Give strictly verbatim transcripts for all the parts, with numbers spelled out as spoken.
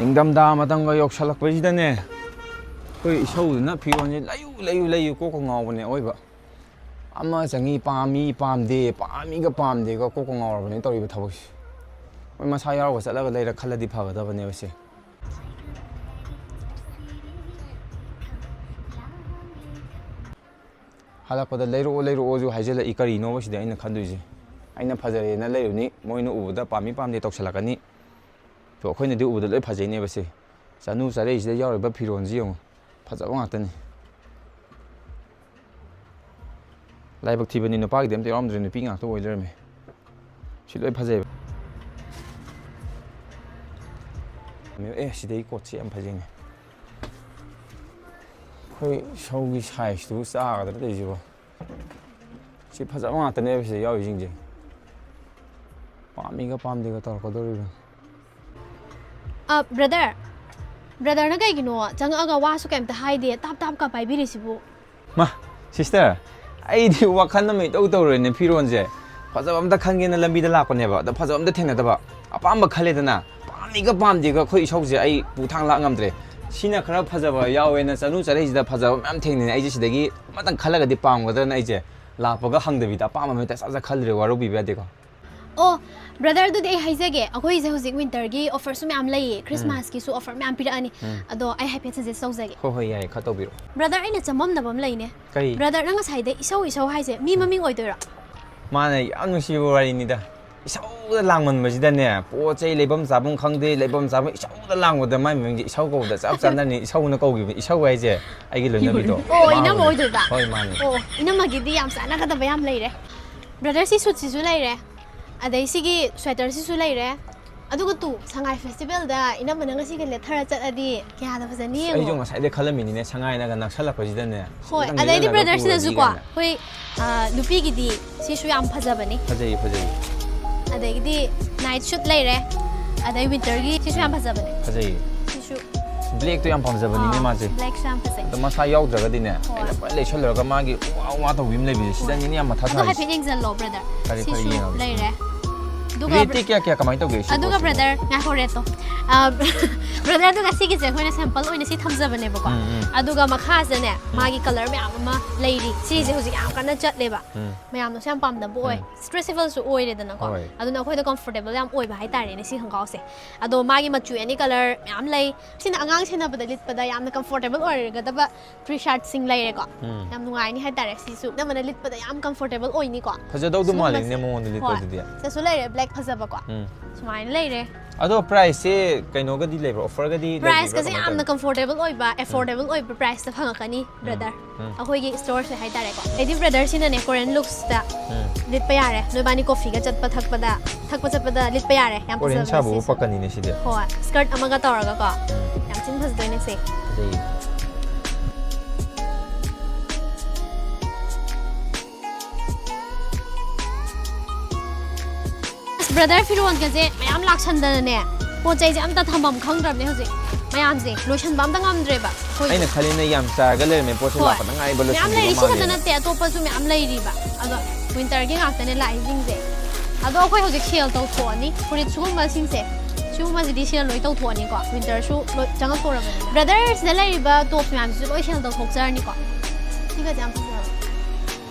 ꯅꯤꯡꯊꯝꯊꯥ ꯃꯇꯝꯒ ꯌꯧꯁꯜꯂꯛꯄꯁꯤꯗꯅꯦ, ꯑꯩꯈꯣꯏ ꯏꯁꯧꯗꯨꯅ ꯐꯤꯔꯣꯟꯁꯦ ꯂꯩꯌꯨ, ꯂꯩꯌꯨ, ꯂꯩꯌꯨ, ꯀꯣꯛꯀ ꯉꯥꯎꯕꯅꯦ ꯑꯑꯣꯏꯕ꯫ ꯑꯃ ꯆꯪꯉꯤ, ꯄꯥꯝꯃꯤ, ꯄꯥꯝꯗꯦ, ꯄꯥꯝꯃꯤꯒ ꯄꯥꯝꯗꯦꯒ ꯀꯣꯛꯀ ꯉꯥꯎꯔꯕꯅꯦ ꯇꯧꯔꯤꯕ ꯊꯕꯛꯁꯦ꯫ ꯃꯣꯏ ꯃꯁꯥ ꯌꯥꯎꯔꯒ ꯆꯠꯂꯒ ꯂꯩꯔ ꯈꯜꯂꯗꯤ ꯐꯒꯗꯕꯅꯦꯕ ꯁꯦ꯫ ꯍꯜꯂꯛꯄꯗ "ꯂꯩꯔꯛꯑꯣ, ꯂꯩꯔꯛꯑꯣꯁꯨ" ꯍꯥꯏꯖꯤꯜꯂꯛꯏ, ꯀꯔꯤꯅꯣꯕ ꯁꯤꯗ ꯑꯩꯅ ꯈꯟꯗꯣꯏꯁꯦ? ꯑꯩꯅ ꯐꯖꯔꯦꯅ ꯂꯩꯔꯨꯅꯤ, ꯃꯣꯏꯅ ꯎꯕꯗ ꯄꯥꯝꯃꯤ ꯄꯥꯝꯗꯦ ꯇꯧꯁꯜꯂꯛꯀꯅꯤ꯫ ꯑꯗꯣ ꯑꯩꯈꯣꯏꯅꯗꯤ ꯎꯕꯗ ꯂꯣꯏ ꯐꯖꯩꯅꯦꯕ ꯁꯦ꯫ ꯆꯅꯨ ꯆꯥꯔꯛꯏꯁꯤꯗ ꯌꯥꯎꯔꯤꯕ ꯐꯤꯔꯣꯟꯁꯤ ꯌꯦꯡꯉꯨ, ꯐꯖꯕ ꯉꯥꯛꯇꯅꯤ꯫ ꯂꯥꯏꯕꯛ ꯊꯤꯕꯅꯤ, ꯅꯨꯄꯥꯒꯤꯗꯤ ꯑꯝꯇ ꯌꯥꯎꯔꯝꯗ꯭ꯔꯦ, ꯅꯨꯄꯤ ꯉꯥꯛꯇ ꯑꯣꯏ ꯂꯩꯔꯝꯃꯦ꯫ ꯁꯤ ꯂꯣꯏ ꯐꯖꯩꯕ꯫ ꯑꯦ, ꯁꯤꯗꯩ ꯀꯣꯠꯁꯤ ꯌꯥꯝ ꯐꯖꯩꯅꯦ꯫ ꯑꯩꯈꯣꯏ ꯁꯧꯒꯤ ꯁꯥꯏꯖꯇꯨꯕꯨ ꯆꯥꯒꯗ꯭ꯔꯥ ꯇꯧꯔꯤꯁꯤꯕꯣ? ꯁꯤ ꯐꯖꯕ ꯉꯥꯛꯇꯅꯦꯕ ꯁꯤꯗ ꯌꯥꯎꯔꯤꯁꯤꯡꯁꯦ꯫ ꯄꯥꯝꯃꯤꯒ ꯄꯥꯝꯗꯦꯒ ꯇꯧꯔꯛꯀꯗꯧꯔꯤꯕꯅꯤ꯫ ꯑ, ꯕ꯭ꯔꯗꯔ, ꯕ꯭ꯔꯗꯔꯅ ꯀꯩꯒꯤꯅꯣ ꯆꯪꯉꯛꯑꯒ ꯋꯥꯁꯨ ꯀꯩꯝꯇ ꯍꯥꯏꯗꯦ, ꯇꯥꯞ ꯇꯥꯞꯀ ꯄꯥꯏꯕꯤꯔꯤꯁꯤꯕꯨ? ꯃꯥ, ꯁꯤꯁꯇꯔ, ꯑꯩꯗꯤ ꯋꯥꯈꯜ ꯑꯃ ꯏꯇꯧ ꯇꯧꯔꯣꯏꯅꯦ ꯐꯤꯔꯣꯟꯁꯦ꯫ ꯐꯖꯕ ꯑꯝꯇ ꯈꯟꯒꯦꯅ ꯂꯝꯕꯤꯗ ꯂꯥꯛꯄꯅꯦꯕ, ꯑꯗꯣ ꯐꯖꯕ ꯑꯝꯇ ꯊꯦꯡꯅꯗꯕ꯫ ꯑꯄꯥꯝꯕ ꯈꯜꯂꯦꯗꯅ, ꯄꯥꯝꯃꯤꯒ ꯄꯥꯝꯗꯦꯒ ꯑꯩꯈꯣꯏ ꯏꯁꯧꯁꯦ ꯑꯩ ꯄꯨ ꯊꯥꯡ ꯂꯥꯛ ꯉꯝꯗ꯭ꯔꯦ꯫ ꯁꯤꯅ ꯈꯔ ꯐꯖꯕ ꯌꯥꯎꯋꯦꯅ ꯆꯅꯨ ꯆꯥꯔꯛꯏꯁꯤꯗ ꯐꯖꯕ ꯃꯌꯥꯝ ꯊꯦꯡꯅꯩ꯫ ꯑꯩꯁꯦ ꯁꯤꯗꯒꯤ ꯑꯃꯇꯪ ꯈꯜꯂꯒꯗꯤ ꯄꯥꯝꯒꯗ꯭ꯔꯅ ꯑꯩꯁꯦ ꯂꯥꯛꯄꯒ ꯍꯪꯗꯕꯤꯗ ꯑꯄꯥꯝꯕ ꯑꯃ ꯍꯦꯛꯇ ꯆꯠ ꯆꯠ ꯈꯜꯂꯨꯔꯦ, ꯋꯥꯔꯧꯕꯤꯕ ꯌꯥꯗꯦꯀꯣ꯫ ꯑꯣ, ꯕ꯭ꯔꯗꯔ, ꯑꯗꯨꯗꯤ ꯑꯩ ꯍꯥꯏꯖꯒꯦ, ꯑꯩꯈꯣꯏꯁꯦ ꯍꯧꯖꯤꯛ ꯋꯤꯟꯇꯔꯒꯤ ꯑꯣꯐꯔꯁꯨ ꯃꯌꯥꯝ ꯂꯩꯌꯦ, ꯈ꯭ꯔꯤꯁꯃꯥꯁꯀꯤꯁꯨ ꯑꯣꯐꯔ ꯃꯌꯥꯝ ꯄꯤꯔꯛꯑꯅꯤ꯫ ꯎꯝ꯫ ꯑꯗꯣ ꯑꯩ ꯍꯥꯏꯐꯦꯠ ꯁꯖꯦꯁ ꯇꯧꯖꯒꯦ꯫ ꯍꯣꯏ, ꯍꯣꯏ, ꯌꯥꯏꯌꯦ, ꯈꯔ ꯇꯧꯕꯤꯔꯛꯑꯣ꯫ ꯕ꯭ꯔꯗꯔ, ꯑꯩꯅ ꯆꯃꯝꯅꯕ ꯑꯃ ꯂꯩꯅꯦ꯫ ꯀꯔꯤ? ꯕ꯭ꯔꯗꯔ, ꯅꯪ ꯉꯁꯥꯏꯗ ꯏꯁꯧ ꯏꯁꯧ ꯍꯥꯏꯁꯦ ꯃꯤ ꯃꯃꯤꯡ ꯑꯣꯏꯗꯣꯏꯔꯣ? ꯃꯥꯅ ꯌꯥꯝ ꯅꯨꯡꯁꯤꯕ ꯋꯥꯔꯤꯅꯤꯗ꯫ ꯏꯁꯧꯗ ꯂꯥꯡꯃꯟꯕꯁꯤꯗꯅꯦ, ꯄꯣꯠ ꯆꯩ ꯂꯩꯐꯝ ꯆꯥꯐꯝ ꯈꯪꯗꯦ, ꯂꯩꯐꯝ ꯆꯥꯐꯝ ꯏꯁꯧꯗ ꯂꯥꯡꯕꯗ ꯃꯥꯏ ꯃꯃꯤꯡꯁꯦ ꯏꯁꯧ ꯀꯧꯕꯗ ꯆꯞ ꯆꯥꯟꯅꯔꯅꯤ꯫ ꯏꯁꯧꯅ ꯀꯧꯈꯤꯕ, ꯏꯁꯧ ꯍꯥꯏꯁꯦ ꯑꯩꯒꯤ ꯂꯣꯏꯅꯕꯤꯗꯣ꯫ ꯑꯣ, ꯃꯥ ꯏꯅꯝꯃ ꯑꯣꯏꯗꯣꯏꯅꯦ꯫ ꯑꯣꯏꯗꯣꯏꯕ? ꯍꯣꯏ, ꯃꯥꯅꯦ꯫ ꯑꯣ, ꯏꯅꯝꯃꯒꯤꯗꯤ ꯌꯥꯝ ꯆꯥꯟꯅꯒꯗꯕ ꯌꯥꯝ ꯂꯩꯔꯦ꯫ ꯕ꯭ꯔꯗꯔ, ꯁꯤ ꯁꯨꯠꯁꯤꯁꯨ ꯂꯩꯔꯦ, ꯑꯗꯩ ꯁꯤꯒꯤ ꯁ꯭ꯋꯦꯇꯔꯁꯤꯁꯨ ꯂꯩꯔꯦ꯫ ꯑꯗꯨꯒ ꯇꯨ, ꯁꯉꯥꯏ ꯐꯦꯁꯇꯤꯚꯦꯜꯗ ꯏꯅꯝꯃꯅ ꯉꯁꯤꯒ ꯂꯦꯠꯊꯔ ꯆꯠꯂꯗꯤ ꯀꯌꯥꯗ ꯐꯖꯅꯤ ꯑꯁ, ꯌꯦꯡꯉꯣ꯫ ꯑꯩꯁꯨ ꯉꯁꯥꯏꯗꯩ ꯈꯜꯂꯝꯃꯤꯅꯤꯅꯦ, ꯁꯉꯥꯏꯅꯒ ꯅꯛꯁꯜꯂꯛꯄꯁꯤꯗꯅꯦ, ꯍꯣꯏ, ꯈꯤꯇꯪ ꯑꯗꯩꯗꯤ ꯂꯦꯠꯍꯜꯂꯒ ꯕ꯭ꯔꯗꯔꯁꯤꯅꯁꯨꯀꯣ, ꯄꯨꯔꯗꯤ ꯀꯥꯏꯅ꯫ ꯑꯩꯈꯣꯏ, ꯑ, ꯅꯨꯄꯤꯒꯤꯗꯤ ꯁꯤꯁꯨ ꯌꯥꯝ ꯐꯖꯕꯅꯤ꯫ ꯐꯖꯩꯌꯦ, ꯐꯖꯩꯌꯦ꯫ ꯑꯗꯒꯤꯗꯤ ꯅꯥꯏꯠ ꯁꯨꯠ ꯂꯩꯔꯦ, ꯑꯗꯩ ꯋꯤꯟꯇꯔꯒꯤ ꯁꯤꯁꯨ ꯌꯥꯝ ꯐꯖꯕꯅꯦ꯫ ꯐꯖꯩꯌꯦ꯫ ꯁꯤꯁꯨ꯫ ꯕ꯭ꯂꯦꯛꯇꯣ ꯌꯥꯝ ꯄꯥꯝꯖꯕꯅꯤꯅꯦ ꯑꯥ, ꯃꯥꯁꯦ꯫ ꯕ꯭ꯂꯦꯛꯁꯨ ꯌꯥꯝ ꯐꯖꯩ꯫ ꯑꯗꯣ ꯃꯁꯥ ꯌꯥꯎꯗ꯭ꯔꯒꯗꯤꯅꯦ, ꯍꯣꯏ꯫ ꯑꯩꯅ ꯂꯣꯏ ꯂꯩꯁꯜꯂꯨꯔꯒ ꯃꯥꯒꯤ ꯋꯥ ꯋꯥ ꯇꯧꯕꯤ ꯑꯃ ꯂꯩꯕꯁꯦ, ꯍꯣꯏ꯫ ꯁꯤꯗꯅꯤꯅꯦ ꯌꯥꯝ ꯃꯊꯥ ꯑꯗꯣ ꯁꯥꯔꯤꯁꯦ꯫ ꯍꯥꯏꯐꯦꯠ ꯌꯦꯡꯁꯤꯜꯂꯣ, ꯕ꯭ꯔꯗꯔ꯫ ꯐꯔꯦ, ꯐꯔꯦ, ꯁꯤꯁꯨ ꯌꯦꯡꯉꯒꯦ꯫ ꯂꯩꯔꯦ꯫ ꯑꯗꯨꯒ ꯔꯦꯠꯇꯤ ꯀꯌꯥ ꯀꯌꯥ ꯀꯃꯥꯏꯅ ꯇꯧꯒꯦ ꯁꯤ ꯑꯗꯨꯒ ꯄꯣꯠꯁꯤꯕꯨ? ꯕ꯭ꯔꯗꯔ, ꯉꯥꯏꯈꯣ, ꯔꯦꯠꯇꯣ꯫ ꯑ, ꯕ꯭ꯔꯗꯔ, ꯑꯗꯨꯒ ꯁꯤꯒꯤꯁꯦ ꯑꯩꯈꯣꯏꯅ ꯁꯦꯝꯄꯜ ꯑꯣꯏꯅ ꯁꯤ ꯊꯝꯖꯕꯅꯦꯕꯀꯣ꯫ ꯎꯝ, ꯎꯝ꯫ ꯑꯗꯨꯒ ꯃꯈꯥꯁꯤꯗꯅꯦ, ꯎꯝ꯫ ꯃꯥꯒꯤ ꯀꯂꯔ ꯃꯌꯥꯝ ꯑꯃ ꯂꯩꯔꯤ꯫ ꯁꯤꯁꯦ ꯍꯧꯖꯤꯛ ꯌꯥꯝ ꯀꯟꯅ ꯆꯠꯂꯦꯕ꯫ ꯎꯝ꯫ ꯃꯌꯥꯝꯅꯁꯨ ꯌꯥꯝ ꯄꯥꯝꯅꯕ ꯑꯣꯏ꯫ ꯎꯝ꯫ ꯁ꯭ꯇ꯭ꯔꯦꯆꯦꯕꯜꯁꯨ ꯑꯣꯏꯔꯦꯗꯅꯀꯣ꯫ ꯍꯣꯏ꯫ ꯑꯗꯨꯅ ꯑꯩꯈꯣꯏꯗ ꯀꯝꯐꯣꯔꯇꯦꯕꯜ ꯌꯥꯝ ꯑꯣꯏꯕ ꯍꯥꯏꯇꯥꯔꯦꯅꯦ ꯁꯤ ꯈꯣꯡꯒ꯭ꯔꯥꯎꯁꯦ꯫ ꯑꯗꯣ ꯃꯥꯒꯤ ꯃꯆꯨ ꯑꯦꯅꯤ ꯀꯂꯔ ꯃꯌꯥꯝ ꯂꯩ꯫ ꯁꯤꯅ ꯑꯉꯥꯡ ꯁꯦꯟꯅꯕꯗ ꯂꯤꯠꯄꯗ ꯌꯥꯝꯅ ꯀꯝꯐꯣꯔꯇꯦꯕꯜ ꯑꯣꯏꯔꯒꯗꯕ ꯇꯤ ꯁꯥꯔꯠꯁꯤꯡ ꯂꯩꯔꯦꯀꯣ꯫ ꯎꯝ꯫ ꯌꯥꯝ ꯅꯨꯡꯉꯥꯏꯅꯤ ꯍꯥꯏꯇꯥꯔꯦ꯫ ꯁꯤꯁꯨ ꯑꯅꯝꯕꯅ ꯂꯤꯠꯄꯗ ꯌꯥꯝ ꯀꯝꯐꯣꯔꯇꯦꯕꯜ ꯑꯣꯏꯅꯤꯀꯣ꯫ ꯐꯖꯗꯧꯗꯨ ꯁꯤꯒꯨꯝꯕꯁꯦ꯫ ꯃꯥꯜꯂꯤꯅꯦ ꯃꯉꯣꯟꯗ ꯍꯣꯏ꯫ ꯂꯤꯠꯄꯗꯨꯗꯤ꯫ ꯁꯤꯗꯁꯨ ꯂꯩꯔꯦ ꯕ꯭ꯂꯦꯛ ꯐꯖꯕꯀꯣ꯫ ꯎꯝ꯫ ꯁꯨꯃꯥꯏꯅ ꯂꯩꯔꯦ꯫ ꯑꯗꯣ ꯄ꯭ꯔꯥꯏꯁꯁꯦ ꯀꯩꯅꯣꯒꯗꯤ ꯂꯩꯕ꯭ꯔꯣ? ꯑꯣꯐꯔꯒꯗꯤ ꯂꯩꯕꯤꯕ꯭ꯔꯥ? ꯄ꯭ꯔꯥꯏꯁꯀꯁꯦ ꯀꯃꯥꯏꯅ ꯌꯥꯝꯅ ꯇꯧꯒꯦ? ꯀꯝꯐꯣꯔꯇꯦꯕꯜ ꯑꯣꯏꯕ, ꯎꯝ꯫ ꯑꯦꯐꯣꯔꯗꯦꯕꯜ ꯑꯣꯏꯕ ꯄ꯭ꯔꯥꯏꯁꯇ ꯐꯪꯉꯛꯀꯅꯤ, ꯎꯝ꯫ ꯕ꯭ꯔꯗꯔ꯫ ꯎꯝ꯫ ꯑꯩꯈꯣꯏꯒꯤ ꯁ꯭ꯇꯣꯔꯁꯦ ꯍꯥꯏꯇꯥꯔꯦꯀꯣ꯫ ꯑꯩꯗꯤ ꯕ꯭ꯔꯗꯔ ꯁꯤꯅꯅꯦ ꯀꯣꯔꯤꯌꯟ ꯂꯨꯛꯁꯇ ꯎꯝ꯫ ꯂꯤꯠꯄ ꯌꯥꯔꯦ꯫ ꯅꯣꯏꯕꯥꯅꯤ ꯀꯣꯐꯤꯒ ꯆꯠꯄ ꯊꯛꯄꯗ, ꯊꯛꯄ ꯆꯠꯄꯗ ꯂꯤꯠꯄ ꯌꯥꯔꯦ꯫ ꯌꯥꯝ ꯀꯣꯔꯤꯌꯟ ꯐꯖꯕꯅꯦ ꯁꯥꯕꯕꯨ ꯁꯤꯁꯨ꯫ ꯄꯛꯀꯅꯤꯅꯦ ꯁꯤꯗꯤ꯫ ꯍꯣꯏ, ꯁ꯭ꯀꯔꯠ ꯑꯃꯒ ꯇꯧꯔꯒꯀꯣ꯫ ꯎꯝ꯫ ꯌꯥꯝ ꯊꯤꯅ ꯐꯖꯗꯣꯏꯅꯦ ꯁꯦ꯫ ꯐꯖꯩꯌꯦ꯫ ꯑꯁ, ꯕ꯭ꯔꯗꯔ, ꯐꯤꯔꯣꯟꯒꯁꯦ ꯃꯌꯥꯝ ꯂꯥꯛꯁꯟꯗꯅꯅꯦ, ꯄꯣꯠ ꯆꯩꯁꯦ ꯑꯝꯇ ꯊꯝꯐꯝ ꯈꯪꯗ꯭ꯔꯕꯅꯦ ꯍꯧꯖꯤꯛ꯫ ꯃꯌꯥꯝꯁꯦ ꯂꯣꯏꯁꯟꯕ ꯑꯝꯇ ꯉꯝꯗ꯭ꯔꯦꯕ ꯑꯩꯈꯣꯏ꯫ ꯑꯩꯅ ꯈꯜꯂꯤꯅ ꯌꯥꯝ ꯆꯥꯏꯔꯒ ꯂꯩꯔꯝꯃꯦ, ꯄꯣꯠꯁꯦ ꯍꯣꯏ꯫ ꯂꯥꯛꯄꯗ ꯉꯥꯏꯕ ꯃꯌꯥꯝ ꯂꯣꯏꯁꯟꯈꯤꯕ ꯂꯩꯔꯤ꯫ ꯁꯤ ꯈꯛꯇ ꯃꯥꯜꯂꯦ꯫ ꯅꯠꯇꯦ, ꯑꯇꯣꯞꯄꯁꯨ ꯃꯌꯥꯝ ꯂꯩꯔꯤꯕ꯫ ꯑꯗꯣ ꯋꯤꯟꯇꯔꯒꯤ ꯉꯥꯛꯇꯅꯦ ꯂꯥꯛꯏꯁꯤꯡꯁꯦ꯫ ꯑꯗꯣ ꯑꯩꯈꯣꯏ ꯍꯧꯖꯤꯛ ꯁꯦꯜ ꯇꯧꯊꯣꯛꯑꯅꯤ꯫ ꯐꯨꯔꯤꯠ ꯁꯤꯒꯨꯝꯕꯁꯤꯡꯁꯦ, ꯁꯤꯒꯨꯝꯕꯁꯤꯗꯤ ꯁꯤꯅ ꯂꯣꯏ ꯇꯧꯊꯣꯛꯑꯅꯤꯀꯣ꯫ ꯋꯤꯟꯇꯔꯁꯨ ꯂꯣꯏ ꯆꯪꯉꯛꯇꯧꯔꯕꯅꯤꯅ꯫ ꯕ꯭ꯔꯗꯔ, ꯁꯤꯗ ꯂꯩꯔꯤꯕ ꯇꯣꯞꯁ ꯃꯌꯥꯝꯁꯤꯁꯨ ꯂꯣꯏ ꯁꯦꯜ ꯇꯧꯊꯣꯛꯆꯔꯅꯤꯀꯣ꯫ ꯁꯤꯒꯁꯦ ꯌꯥꯝ ꯐꯖꯕ꯫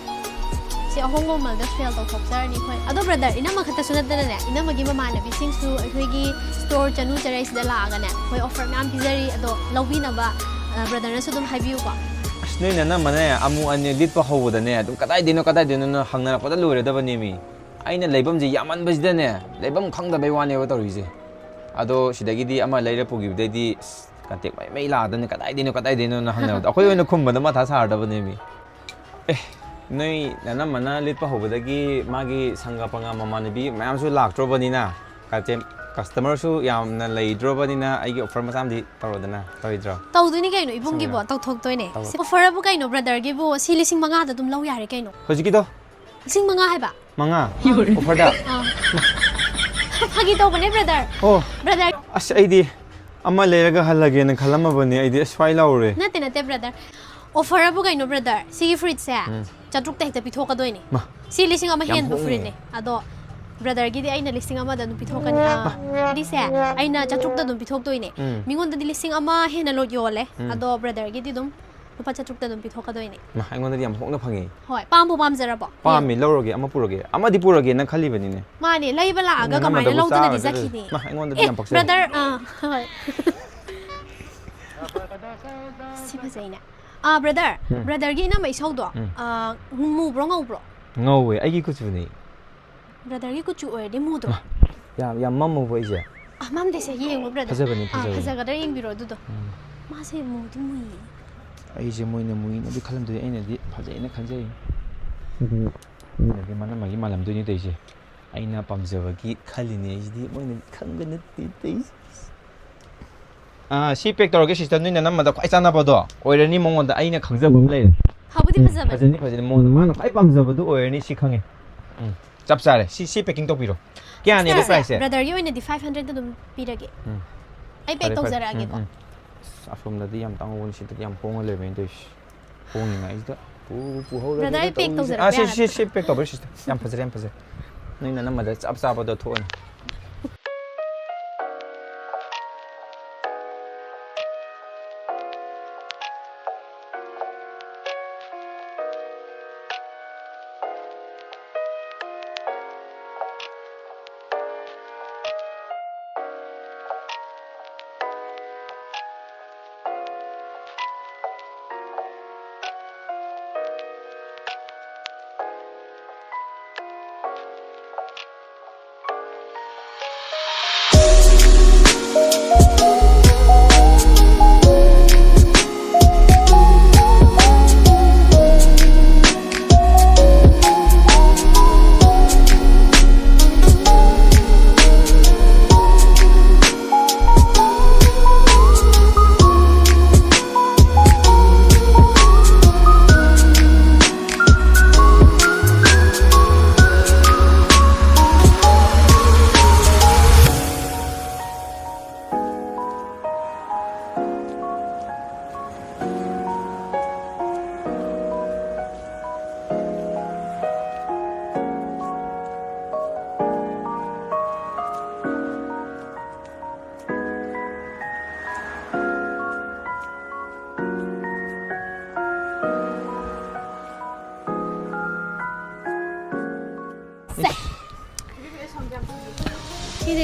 ꯁꯤ ꯑꯍꯣꯡꯕ ꯃꯃꯜꯗ ꯁꯦꯜ ꯇꯧꯊꯣꯛꯆꯔꯅꯤ ꯑꯩꯈꯣꯏ꯫ ꯑꯗꯣ ꯕ꯭ꯔꯗꯔ, ꯏꯅꯝꯃ ꯈꯛꯇꯁꯨ ꯅꯠꯇꯅꯅꯦ, ꯏꯅꯝꯃꯒꯤ ꯃꯃꯥꯟꯅꯕꯤꯁꯤꯡꯁꯨ ꯑꯩꯈꯣꯏꯒꯤ ꯁ꯭ꯇꯣꯔ ꯆꯅꯨ ꯆꯔꯩꯁꯤꯗ ꯂꯥꯛꯑꯒꯅꯦ, ꯑꯩꯈꯣꯏ ꯑꯣꯐꯔ ꯃꯌꯥꯝ ꯄꯤꯖꯔꯤ꯫ ꯑꯗꯣ ꯂꯧꯕꯤꯅꯕ, ꯑ, ꯕ꯭ꯔꯗꯔꯅꯁꯨ ꯑꯗꯨꯝ ꯍꯥꯏꯕꯤꯌꯨꯀꯣ꯫ ꯑꯁ, ꯅꯣꯏ ꯅꯅꯝꯃꯅꯦ ꯑꯃꯨꯛ ꯑꯅꯤ ꯂꯤꯠꯄ ꯍꯧꯕꯗꯅꯦ, ꯑꯗꯨꯝ ꯀꯗꯥꯏꯗꯩꯅꯣ, ꯀꯗꯥꯏꯗꯩꯅꯣꯅ ꯍꯪꯅꯔꯛꯄꯗ ꯂꯣꯏꯔꯗꯕꯅꯦꯃꯤ꯫ ꯑꯩꯅ ꯂꯩꯐꯝꯁꯦ ꯌꯥꯝꯃꯟꯕꯁꯤꯗꯅꯦ, ꯂꯩꯐꯝ ꯈꯪꯗꯕꯩ ꯋꯥꯅꯦꯕ ꯇꯧꯔꯤꯁꯦ꯫ ꯑꯗꯣ ꯁꯤꯗꯒꯤꯗꯤ ꯑꯃ ꯂꯩꯔ ꯄꯨꯈꯤꯕꯗꯩꯗꯤ, ꯑꯁ, ꯀꯟꯇꯦꯛ ꯃꯩ ꯃꯩ ꯂꯥꯛꯑꯗꯕꯅꯤ, ꯀꯗꯥꯏꯗꯩꯅꯣ, ꯀꯗꯥꯏꯗꯩꯅꯣꯅ ꯍꯪꯅꯕꯗ꯫ ꯑꯩꯈꯣꯏ ꯑꯣꯏꯅ ꯈꯨꯝꯕꯗ ꯃꯊꯥ ꯁꯥꯔꯗꯕꯅꯦꯃꯤ꯫ ꯑꯦ, ꯅꯣꯏ ꯅꯅꯝꯃꯅ ꯂꯤꯠꯄ ꯍꯧꯕꯗꯒꯤ ꯃꯥꯒꯤ ꯁꯪꯒ ꯄꯪꯒ ꯃꯃꯥꯟꯅꯕꯤ ꯃꯌꯥꯝꯁꯨ ꯂꯥꯛꯇ꯭ꯔꯣꯕꯅꯤꯅ, ꯀꯁꯇꯃꯔꯁꯨ ꯌꯥꯝꯅ ꯂꯩꯗ꯭ꯔꯣꯕꯅꯤꯅ ꯑꯩꯒꯤ ꯑꯣꯐꯔ ꯃꯆꯥ ꯑꯃꯗꯤ ꯇꯧꯔꯣꯗꯅ, ꯇꯧꯔꯣꯏꯗ꯭ꯔꯣ? ꯇꯧꯗꯣꯏꯅꯤ ꯀꯩꯅꯣ, ꯏꯕꯨꯡꯒꯤꯕꯣ, ꯇꯧꯔꯣ꯫ ꯇꯧꯊꯣꯛꯇꯣꯏꯅꯦ꯫ ꯇꯧꯔꯣ꯫ ꯁꯤ ꯑꯣꯐꯔꯕꯨ ꯀꯩꯅꯣ, ꯕ꯭ꯔꯗꯔꯒꯤꯕꯨ ꯁꯤ ꯂꯤꯁꯤꯡ ꯃꯉꯥꯗ ꯑꯗꯨꯝ ꯂꯧ ꯌꯥꯔꯦ ꯀꯩꯅꯣ꯫ ꯍꯧꯖꯤꯛꯀꯤꯗꯣ? ꯂꯤꯁꯤꯡ ꯃꯉꯥ ꯍꯥꯏꯕ? ꯃꯉꯥ? ꯑꯣꯐꯔꯗ? ꯑꯥ꯫ ꯐꯥꯒꯤ ꯇꯧꯕꯅꯦ, ꯕ꯭ꯔꯗꯔ꯫ ꯑꯣ꯫ ꯕ꯭ꯔꯗꯔ꯫ ꯑꯁ, ꯑꯩꯗꯤ ꯑꯃ ꯂꯩꯔꯒ ꯍꯜꯂꯒꯦꯅ ꯈꯜꯂꯝꯃꯕꯅꯦ꯫ ꯑꯩꯗꯤ ꯑꯁ, ꯁ꯭ꯋꯥꯏ ꯂꯥꯎꯔꯦ꯫ ꯅꯠꯇꯦ, ꯅꯠꯇꯦ, ꯕ꯭ꯔꯗꯔ꯫ ꯑꯣꯐꯔꯕꯨ ꯀꯩꯅꯣ, ꯕ꯭ꯔꯗꯔ? ꯁꯤꯒꯤ ꯐꯨꯔꯤꯠꯁꯦ ꯎꯝ꯫ ꯆꯥꯇ꯭ꯔꯨꯛꯇ ꯍꯦꯛꯇ ꯄꯤꯊꯣꯛꯀꯗꯣꯏꯅꯦ꯫ ꯃꯥ꯫ ꯁꯤ ꯂꯤꯁꯤꯡ ꯑꯃ ꯌꯥꯝ ꯍꯦꯟꯕ ꯍꯣꯡꯉꯦ꯫ ꯐꯨꯔꯤꯠꯅꯦ꯫ ꯑꯗꯣ ꯕ꯭ꯔꯗꯔꯒꯤꯗꯤ ꯑꯩꯅ ꯂꯤꯁꯤꯡ ꯑꯃꯗ ꯑꯗꯨꯝ ꯄꯤꯊꯣꯛꯀꯅꯤ꯫ ꯑꯥ, ꯍꯥꯏꯗꯤꯁꯦ, ꯑꯩꯅ ꯆꯥꯇ꯭ꯔꯨꯛꯇ ꯑꯗꯨꯝ ꯄꯤꯊꯣꯛꯇꯣꯏꯅꯦ꯫ ꯎꯝ꯫ ꯃꯤꯉꯣꯟꯗꯗꯤ ꯂꯤꯁꯤꯡ ꯑꯃ ꯍꯦꯟꯅ ꯂꯣꯠ ꯌꯣꯜꯂꯦ꯫ ꯎꯝ꯫ ꯑꯗꯣ ꯕ꯭ꯔꯗꯔꯒꯤꯗꯤ ꯑꯗꯨꯝ ꯂꯨꯄꯥ ꯆꯥꯇ꯭ꯔꯨꯛꯇ ꯑꯗꯨꯝ ꯄꯤꯊꯣꯛꯀꯗꯣꯏꯅꯦ꯫ ꯃꯥ, ꯑꯩꯉꯣꯟꯗꯗꯤ ꯌꯥꯝ ꯍꯣꯡꯅ ꯐꯪꯉꯦ꯫ ꯍꯣꯏ, ꯄꯥꯝꯕꯨ ꯄꯥꯝꯖꯔꯕꯣ? ꯄꯥꯝꯃꯤ, ꯂꯧꯔꯒꯦ, ꯑꯃ ꯄꯨꯔꯒꯦ꯫ ꯑꯃꯗꯤ ꯄꯨꯔꯒꯦꯅ ꯈꯜꯂꯤꯕꯅꯤꯅꯦ꯫ ꯃꯥꯅꯦ, ꯂꯩꯕ ꯂꯥꯛꯑꯒ ꯅꯪ ꯀꯃꯥꯏꯅ ꯑꯃꯗꯕꯨ ꯂꯧꯗꯅꯗꯤ ꯆꯥꯒꯗ꯭ꯔꯥ? ꯆꯠꯈꯤꯅꯤ? ꯃꯥ, ꯑꯩꯉꯣꯟꯗꯗꯤ ꯑꯦ, ꯌꯥꯝ ꯄꯛꯆꯔꯦ꯫ ꯕ꯭ꯔꯗꯔ, ꯑꯥ, ꯍꯣꯏ꯫ ꯁꯤ ꯐꯖꯩꯅꯦ꯫ ꯑꯥ, ꯕ꯭ꯔꯗꯔ, ꯎꯝ꯫ ꯕ꯭ꯔꯗꯔꯒꯤ ꯏꯅꯝꯃ ꯏꯁꯧꯗꯣ, ꯎꯝ꯫ ꯑꯥ, ꯃꯨꯕ꯭ꯔꯣ ꯉꯧꯕ꯭ꯔꯣ? ꯉꯧꯋꯦ, ꯑꯩꯒꯤ ꯀꯨꯆꯨꯅꯦ꯫ ꯕ꯭ꯔꯗꯔꯒꯤ ꯀꯨꯆꯨ ꯑꯣꯏꯔꯗꯤ ꯃꯨꯗ꯭ꯔꯣ? ꯃꯥ, ꯌꯥꯝ, ꯌꯥꯝ ꯃꯝꯃꯕꯣ ꯑꯩꯁꯦ? ꯑꯥ, ꯃꯝꯗꯦꯁꯦ, ꯌꯦꯡꯉꯣ ꯕ꯭ꯔꯗꯔ꯫ ꯐꯖꯕꯅꯤ, ꯑꯥ, ꯐꯖꯕꯅꯤ꯫ ꯐꯖꯒꯗ꯭ꯔꯥ ꯌꯦꯡꯕꯤꯔꯣ ꯑꯗꯨꯗꯣ꯫ ꯎꯝ꯫ ꯃꯥꯁꯦ ꯃꯨꯗꯤ ꯃꯨꯏꯌꯦ꯫ ꯑꯩꯁꯦ ꯃꯣꯏꯅ ꯃꯨꯏꯅꯗꯤ ꯈꯜꯂꯝꯗꯣꯏ, ꯑꯩꯅꯗꯤ ꯐꯖꯩꯅ ꯈꯟꯖꯩ꯫ ꯁꯤꯗꯤ ꯃꯤꯅꯗꯤ ꯃꯅꯝꯃꯒꯤ ꯃꯥꯜꯂꯝꯗꯣꯏꯅꯤ ꯇꯧꯔꯤꯁꯦ꯫ ꯑꯩꯅ ꯄꯥꯝꯖꯕꯒꯤ ꯈꯜꯂꯤꯅꯦ ꯑꯩꯁꯤꯗꯤ, ꯃꯣꯏꯅꯗꯤ ꯈꯪꯕ ꯅꯠꯇꯦ ꯇꯧꯔꯤꯁꯦ꯫ ꯑꯥ, ꯁꯤ ꯄꯦꯛ ꯇꯧꯔꯒꯦ ꯁꯤꯁꯇꯔ, ꯅꯣꯏ ꯅꯅꯝꯃꯗ ꯈ꯭ꯋꯥꯏ ꯆꯥꯟꯅꯕꯗꯣ ꯑꯣꯏꯔꯅꯤ, ꯃꯉꯣꯟꯗ ꯑꯩꯅ ꯈꯪꯖꯕ ꯑꯃ ꯂꯩꯔꯦ꯫ ꯐꯕꯨꯗꯤ ꯎꯝ, ꯐꯖꯕꯅꯦ꯫ ꯐꯖꯅꯤ, ꯐꯖꯅꯤ, ꯃꯉꯣꯟꯗ ꯃꯥꯅ ꯈ꯭ꯋꯥꯏ ꯄꯥꯝꯖꯕꯗꯨ ꯑꯣꯏꯔꯅꯤ, ꯁꯤ ꯈꯪꯉꯦ꯫ ꯎꯝ, ꯆꯞ ꯆꯥꯔꯦ꯫ ꯁꯤ, ꯁꯤ ꯄꯦꯛꯀꯤꯡ ꯇꯧꯕꯤꯔꯣ꯫ ꯀꯌꯥꯅꯦꯕ ꯁꯤꯁꯇꯔꯁꯦ, ꯄ꯭ꯔꯥꯏꯁꯁꯦ? ꯕ꯭ꯔꯗꯔꯒꯤ ꯑꯣꯏꯅꯗꯤ ꯐꯥꯏꯚ ꯍꯟꯗ꯭ꯔꯦꯗ ꯑꯗꯨꯝ ꯄꯤꯔꯒꯦ꯫ ꯎꯝ꯫ ꯑꯩ ꯄꯦꯛ ꯐꯔꯦ, ꯐꯔꯦ꯫ ꯇꯧꯖꯔꯛꯑꯒꯦꯀꯣ꯫ ꯎꯝ, ꯎꯝ꯫ ꯑꯁ, ꯑꯁꯣꯝꯗꯗꯤ ꯌꯥꯝ ꯇꯥꯡꯍꯧꯕꯅꯤ, ꯁꯤꯗꯗꯤ ꯌꯥꯝ ꯍꯣꯡꯉ ꯂꯩꯔꯝꯃꯦꯅ ꯇꯧꯔꯤꯁꯦ꯫ ꯍꯣꯡꯉꯤꯉꯩꯁꯤꯗ ꯄꯨ-, ꯄꯨꯍꯧꯔꯒꯦꯗ ꯕ꯭ꯔꯗꯔ, ꯑꯩ ꯄꯦꯛ ꯇꯧꯔꯤꯁꯦ꯫ ꯇꯧꯖꯔꯛꯄ ꯑꯥ, ꯁꯤ, ꯁꯤ, ꯌꯥꯔꯗ꯭ꯔꯥ? ꯁꯤ ꯄꯦꯛ ꯇꯧꯕꯤꯔꯣ, ꯁꯤꯁꯇꯔ꯫ ꯌꯥꯝ ꯐꯖꯔꯦ, ꯌꯥꯝ ꯐꯖꯔꯦ꯫ ꯅꯣꯏ ꯅꯅꯝꯃꯗ ꯆꯞ ꯆꯥꯕꯗꯣ ꯊꯣꯛꯑꯅꯤ꯫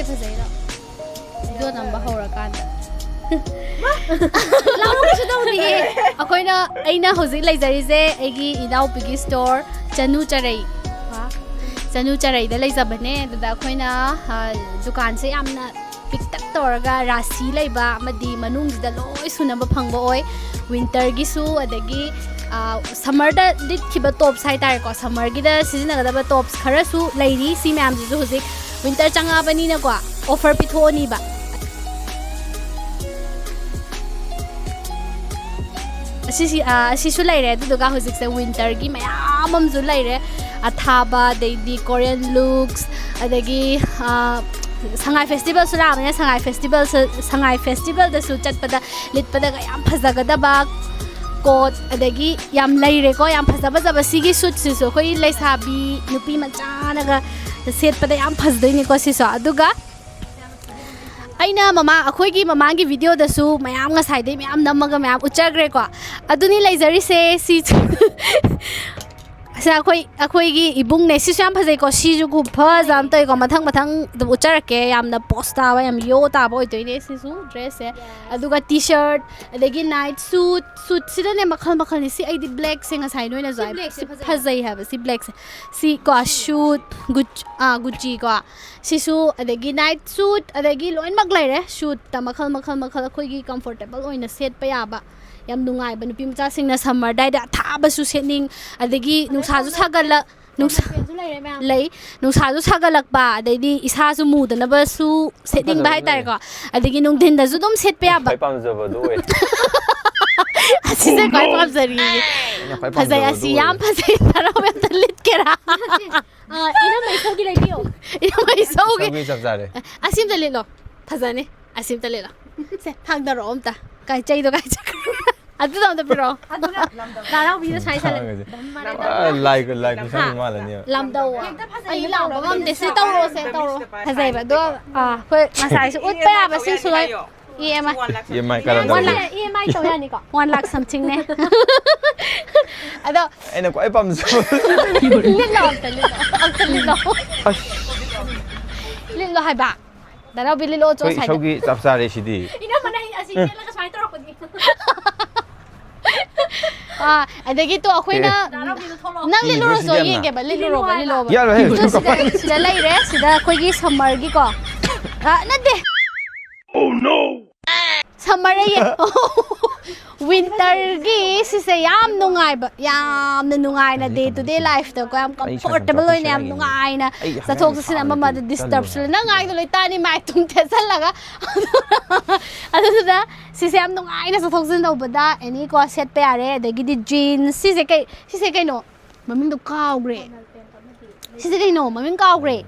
ꯐꯖꯩꯗꯣ꯫ ꯚꯤꯗꯤꯑꯣ ꯅꯝꯕ ꯍꯧꯔꯀꯥꯟꯗ꯫ ꯂꯥꯎꯔꯒꯁꯨ ꯇꯧꯅꯤꯌꯦ꯫ ꯑꯩꯈꯣꯏꯅ, ꯑꯩꯅ ꯍꯧꯖꯤꯛ ꯂꯩꯖꯔꯤꯁꯦ ꯑꯩꯒꯤ ꯏꯅꯥꯎꯄꯤꯒꯤ ꯁ꯭ꯇꯣꯔ ꯆꯅꯨ ꯆꯔꯩ꯫ ꯆꯅꯨ ꯆꯔꯩꯗ ꯂꯩꯖꯕꯅꯦ꯫ ꯑꯗꯨꯗ ꯑꯩꯈꯣꯏꯅ, ꯑ, ꯗꯨꯀꯥꯟꯁꯦ ꯌꯥꯝꯅ ꯄꯤꯛꯇꯛ ꯇꯧꯔꯒ ꯔꯥꯁꯤ ꯂꯩꯕ ꯑꯃꯗꯤ ꯃꯅꯨꯡꯁꯤꯗ ꯂꯣꯏ ꯁꯨꯅꯕ ꯐꯪꯕ ꯑꯣꯏ꯫ ꯋꯤꯟꯇꯔꯒꯤꯁꯨ, ꯑꯗꯒꯤ, ꯑ, ꯁꯝꯃꯔꯗ ꯂꯤꯠꯈꯤꯕ ꯇꯣꯞꯁ ꯍꯥꯏꯇꯥꯔꯦꯀꯣ, ꯁꯝꯃꯔꯒꯤꯗ ꯁꯤꯖꯤꯟꯅꯒꯗꯕ ꯇꯣꯞꯁ ꯈꯔꯁꯨ ꯂꯩꯔꯤ꯫ ꯁꯤ ꯃꯌꯥꯝꯁꯤꯁꯨ ꯍꯧꯖꯤꯛ ꯋꯤꯟꯇꯔ ꯆꯪꯉꯛꯑꯕꯅꯤꯅꯀꯣ, ꯑꯣꯐꯔ ꯄꯤꯊꯣꯛꯑꯅꯤꯕ꯫ ꯑꯁꯤꯁꯤ, ꯑ, ꯑꯁꯤꯁꯨ ꯂꯩꯔꯦ꯫ ꯑꯗꯨꯗꯨꯒ ꯍꯧꯖꯤꯛꯁꯦ ꯋꯤꯟꯇꯔꯒꯤ ꯃꯌꯥꯝ ꯑꯃꯁꯨ ꯂꯩꯔꯦ꯫ ꯑꯊꯥꯕ, ꯑꯗꯩꯗꯤ ꯀꯣꯔꯤꯌꯟ ꯂꯨꯛꯁ, ꯑꯗꯒꯤ, ꯑ, ꯁꯉꯥꯏ ꯐꯦꯁꯇꯤꯚꯦꯜꯁꯨ ꯂꯥꯛꯑꯕꯅꯤꯅ ꯁꯉꯥꯏ ꯐꯦꯁꯇꯤꯚꯦꯜꯁꯨ, ꯁꯉꯥꯏ ꯐꯦꯁꯇꯤꯚꯦꯜꯗꯁꯨ ꯆꯠꯄꯗ ꯂꯤꯠꯄꯗꯒ ꯌꯥꯝ ꯐꯖꯒꯗꯕ ꯀꯣꯠ, ꯑꯗꯒꯤ ꯌꯥꯝ ꯂꯩꯔꯦꯀꯣ꯫ ꯌꯥꯝ ꯐꯖ ꯐꯖꯕ ꯁꯤꯒꯤ ꯁꯨꯠꯁꯤꯁꯨ ꯑꯩꯈꯣꯏ ꯂꯩꯁꯥꯕꯤ ꯅꯨꯄꯤ ꯃꯆꯥꯅꯒ ꯁꯦꯠꯄꯗ ꯌꯥꯝ ꯐꯖꯗꯣꯏꯅꯤꯀꯣ ꯁꯤꯁꯨ꯫ ꯑꯗꯨꯒ ꯑꯩꯅ ꯃꯃꯥꯡ, ꯑꯩꯈꯣꯏꯒꯤ ꯃꯃꯥꯡꯒꯤ ꯚꯤꯗꯤꯑꯣꯗꯁꯨ ꯃꯌꯥꯝ ꯉꯁꯥꯏꯗꯩ ꯃꯌꯥꯝ ꯅꯝꯃꯒ ꯃꯌꯥꯝ ꯎꯠꯆꯈ꯭ꯔꯦꯀꯣ꯫ ꯑꯗꯨꯅꯤ ꯂꯩꯖꯔꯤꯁꯦ꯫ ꯁꯤ ꯑꯁ, ꯑꯩꯈꯣꯏ, ꯑꯩꯈꯣꯏꯒꯤ ꯏꯕꯨꯡꯅꯦ꯫ ꯁꯤꯁꯨ ꯌꯥꯝ ꯐꯖꯩꯀꯣ꯫ ꯁꯤꯁꯨ ꯈꯨꯐꯖ ꯑꯃ ꯇꯧꯋꯤꯀꯣ꯫ ꯃꯊꯪ ꯃꯊꯪ ꯑꯗꯨꯝ ꯎꯠꯆꯔꯛꯀꯦ꯫ ꯌꯥꯝꯅ ꯄꯣꯁ ꯇꯥꯕ, ꯌꯥꯝ ꯌꯣ ꯇꯥꯕ ꯑꯣꯏꯗꯣꯏꯅꯦ ꯁꯤꯁꯨ ꯗ꯭ꯔꯦꯁꯁꯦ꯫ ꯑꯗꯨꯒ ꯇꯤ ꯁꯔꯠ, ꯑꯗꯒꯤ ꯅꯥꯏꯠ ꯁꯨꯠ, ꯁꯨꯠꯁꯤꯗꯅꯦ ꯃꯈꯜ ꯃꯈꯜꯅꯤ꯫ ꯁꯤ ꯑꯩꯗꯤ ꯕ꯭ꯂꯦꯛꯁꯦ ꯉꯁꯥꯏ ꯅꯣꯏꯅꯁꯨ ꯁꯤ ꯍꯥꯏ-, ꯕ꯭ꯂꯦꯛꯁꯦ ꯁꯤ ꯐꯖꯩ꯫ ꯐꯖꯩ ꯍꯥꯏꯕ ꯁꯤ ꯕ꯭ꯂꯦꯛꯁꯦ꯫ ꯁꯤ ꯀꯣ ꯁꯨꯠ, ꯒꯨꯆ-, ꯑꯥ, ꯒꯨꯆꯤ ꯀꯣ꯫ ꯁꯤꯁꯨ, ꯑꯗꯒꯤ ꯅꯥꯏꯠ ꯁꯨꯠ, ꯑꯗꯒꯤ ꯂꯣꯏꯅꯃꯛ ꯂꯩꯔꯦ꯫ ꯁꯨꯠꯇ ꯃꯈꯜ ꯃꯈꯜ ꯃꯈꯜ ꯑꯩꯈꯣꯏꯒꯤ ꯀꯝꯐꯣꯔꯇꯦꯕꯜ ꯑꯣꯏꯅ ꯁꯦꯠꯄ ꯌꯥꯕ꯫ ꯌꯥꯝ ꯅꯨꯡꯉꯥꯏꯕ, ꯅꯨꯄꯤ ꯃꯆꯥꯁꯤꯡꯅ ꯁꯝꯃꯔ ꯑꯗꯥꯏꯗ ꯑꯊꯥꯕꯁꯨ ꯁꯦꯠꯅꯤꯡ, ꯑꯗꯒꯤ ꯅꯨꯡꯁꯥꯁꯨ ꯁꯥꯒꯠꯂꯛ-, ꯅꯨꯡꯁꯥ-, ꯐꯦꯟꯁꯨ ꯂꯩꯔꯦ ꯃꯌꯥꯝ꯫ ꯂꯩ, ꯅꯨꯡꯁꯥꯁꯨ ꯁꯥꯒꯠꯂꯛꯄ, ꯑꯗꯩꯗꯤ ꯏꯁꯥꯁꯨ ꯃꯨꯗꯅꯕꯁꯨ ꯁꯦꯠꯅꯤꯡꯕ ꯐꯖꯕ ꯍꯥꯏꯇꯥꯔꯦꯀꯣ꯫ ꯑꯗꯒꯤ ꯅꯨꯡꯊꯤꯟꯗꯁꯨ ꯑꯗꯨꯝ ꯁꯦꯠꯄ ꯌꯥꯕ꯫ ꯈ꯭ꯋꯥꯏ ꯄꯥꯝꯖꯕꯗꯣ ꯑꯣꯏ꯫ ꯑꯁꯤꯁꯦ ꯈ꯭ꯋꯥꯏ ꯄꯥꯝꯖꯔꯤꯌꯦ꯫ ꯑꯩꯅ ꯈ꯭ꯋꯥꯏ ꯐꯖꯩ, ꯄꯥꯝꯖꯕꯗꯣ ꯑꯁꯤ ꯑꯣꯏ꯫ ꯌꯥꯝ ꯐꯖꯩ꯫ ꯇꯔꯥ ꯑꯝꯇ ꯂꯤꯠꯀꯦꯔꯥ? ꯑ, ꯏꯅꯝꯃ ꯏꯁꯧꯒꯤ ꯂꯩꯕꯤꯌꯣ꯫ ꯏꯅꯝꯃ ꯏꯁꯧꯒꯤ꯫ ꯏꯁꯧꯒꯤ ꯆꯞ ꯆꯥꯔꯦ꯫ ꯑꯁꯤ ꯑꯝꯇ ꯂꯤꯠꯂꯣ꯫ ꯐꯖꯅꯤ꯫ ꯑꯁꯤ ꯑꯝꯇ ꯂꯤꯠꯂꯣ꯫ ꯁꯦ, ꯊꯥꯡꯗꯔꯛꯑꯣ ꯑꯝꯇ꯫ ꯀꯥꯏ, ꯆꯩꯗꯣ ꯀꯥꯏ ꯆꯠꯈ꯭ꯔꯦ? ꯑꯗꯨꯗꯣ ꯑꯝꯇ ꯄꯤꯔꯛꯑꯣ꯫ ꯑꯗꯨꯅ ꯂꯥ ꯍꯔꯥꯎꯕꯤꯗ ꯁꯨꯃꯥꯏꯅ ꯁꯥꯟꯅ-, ꯊꯥꯡꯒꯁꯦ꯫ ꯄꯨꯔꯥ ꯂꯥꯏ, ꯂꯥꯏ ꯈꯨꯠꯁꯥꯡꯕꯤ ꯍꯥ? ꯃꯥꯜꯂꯅꯦꯕ꯫ ꯂꯥꯝꯗꯧ꯫ ꯍꯦꯛꯇ ꯐꯖꯩ ꯑꯩ ꯂꯥꯝꯕ ꯂꯥꯎꯕ ꯉꯝꯗꯦ꯫ ꯁꯤ ꯇꯧꯔꯛꯑꯣꯁꯦ, ꯇꯧꯔꯛꯑꯣ꯫ ꯐꯖꯩꯕ꯫ ꯑꯗꯣ, ꯑꯥ, ꯑꯩꯈꯣꯏ ꯉꯁꯥꯏꯁꯨ ꯎꯠꯄ ꯌꯥꯕ ꯁꯤꯁꯨ ꯂꯣꯏ꯫ ꯏ ꯑꯦꯝ ꯑꯥꯏ꯫ ꯏ ꯑꯦꯝ ꯑꯥꯏ ꯀꯔꯝ ꯋꯥꯟ ꯇꯧꯒꯦ? ꯂꯥꯛ ꯏ ꯑꯦꯝ ꯑꯥꯏ ꯇꯧ ꯌꯥꯅꯤꯀꯣ? ꯋꯥꯟ ꯂꯥꯛ ꯁꯝꯊꯤꯡꯅꯦ꯫ ꯑꯗꯣ ꯑꯩꯅ ꯈ꯭ꯋꯥꯏ ꯄꯥꯝꯖꯕ꯫ ꯂꯤꯠꯂꯣ ꯑꯝꯇ, ꯂꯤꯠꯂꯣ꯫ ꯑꯝꯇ ꯂꯤꯠꯂꯣ꯫ ꯑꯁ꯫ ꯂꯤꯠꯂꯣ ꯍꯥꯏꯕ꯫ ꯗꯥ ꯅꯥꯎꯕꯤ ꯂꯤꯠꯂꯛꯑꯣ ꯆꯣ ꯑꯩꯈꯣꯏ ꯁ꯭ꯋꯥꯏꯗ꯫ ꯏꯁꯧꯒꯤ ꯆꯞ ꯆꯥꯔꯦ ꯁꯤꯗꯤ꯫ ꯏꯅꯝꯃꯅ ꯑꯩ ꯑꯁꯤ ꯁꯦꯠꯂꯒ ꯁꯨꯃꯥꯏꯅ ꯇꯧꯔꯛꯄꯅꯤ꯫ ꯑꯥ, ꯑꯗꯒꯤ ꯇꯣ ꯑꯩꯈꯣꯏꯅ ꯗꯥ ꯅꯥꯎꯕꯤꯗꯣ ꯊꯣꯛꯂꯛꯑꯣ꯫ ꯅꯪ ꯀꯤꯕ꯭ꯔꯣ ꯂꯤꯠꯂꯨꯔꯁꯨ ꯁꯤꯗꯤ ꯌꯥꯝꯅ ꯌꯦꯡꯒꯦꯕ, ꯂꯤꯠꯂꯨꯔꯣꯕ, ꯂꯤꯠꯂꯣꯕ꯫ ꯌꯥꯔꯣꯏꯍꯦ, ꯑꯗꯣ ꯀꯩꯁꯨ ꯁꯤꯗ, ꯀꯞꯄꯛꯀꯅꯨ꯫ ꯁꯤꯗ ꯂꯩꯔꯦ, ꯁꯤꯗ ꯑꯩꯈꯣꯏꯒꯤ ꯁꯝꯃꯔꯒꯤꯀꯣ꯫ ꯑꯥ, ꯅꯠꯇꯦ꯫ ꯁꯝꯃꯔ ꯑꯌꯦ꯫ ꯋꯤꯟꯇꯔꯒꯤ ꯁꯤꯁꯦ ꯌꯥꯝ ꯅꯨꯡꯉꯥꯏꯕ, ꯌꯥꯝꯅ ꯅꯨꯡꯉꯥꯏꯅ ꯗꯦ ꯇꯨ ꯗꯦ ꯂꯥꯏꯐꯇꯀꯣ ꯌꯥꯝ ꯑꯩ ꯏꯁꯥ ꯀꯝꯐꯣꯔꯇꯦꯕꯜ ꯑꯣꯏꯅ ꯌꯥꯝ ꯁꯦꯝꯗꯣꯛꯆꯔꯛꯏꯅꯦ꯫ ꯅꯨꯡꯉꯥꯏꯅ ꯑꯩ ꯍꯥꯏꯔꯤꯁꯦ ꯆꯠꯊꯣꯛ ꯆꯠꯁꯤꯟ ꯑꯃ ꯑꯃꯗ ꯇꯜꯂꯦ꯫ ꯗꯤꯁꯇꯔꯕꯁꯨ ꯂꯩ꯫ ꯅꯪ ꯉꯥꯡꯉꯤꯗꯣ ꯂꯣꯏ ꯇꯥꯅꯤ, ꯃꯥꯏ ꯇꯨꯝ ꯊꯦꯠꯆꯜꯂꯒ꯫ ꯑꯗꯨꯗꯨꯅ ꯁꯤꯁꯦ ꯌꯥꯝ ꯅꯨꯡꯉꯥꯏꯅ ꯆꯠꯊꯣꯛ ꯆꯠꯁꯤꯟ ꯇꯧꯕꯗ ꯑꯦꯅꯤꯀꯣ ꯁꯦꯠꯄ ꯌꯥꯔꯦ꯫ ꯑꯗꯒꯤꯗꯤ ꯖꯤꯟꯁ ꯁꯤꯁꯦ ꯀꯩ, ꯁꯤꯁꯦ ꯀꯩꯅꯣ? ꯃꯃꯤꯡꯗꯣ ꯀꯥꯎꯈ꯭ꯔꯦ꯫ ꯁꯤꯁꯦ ꯀꯩꯅꯣ? ꯃꯃꯤꯡ ꯀꯥꯎꯈ꯭ꯔꯦ꯫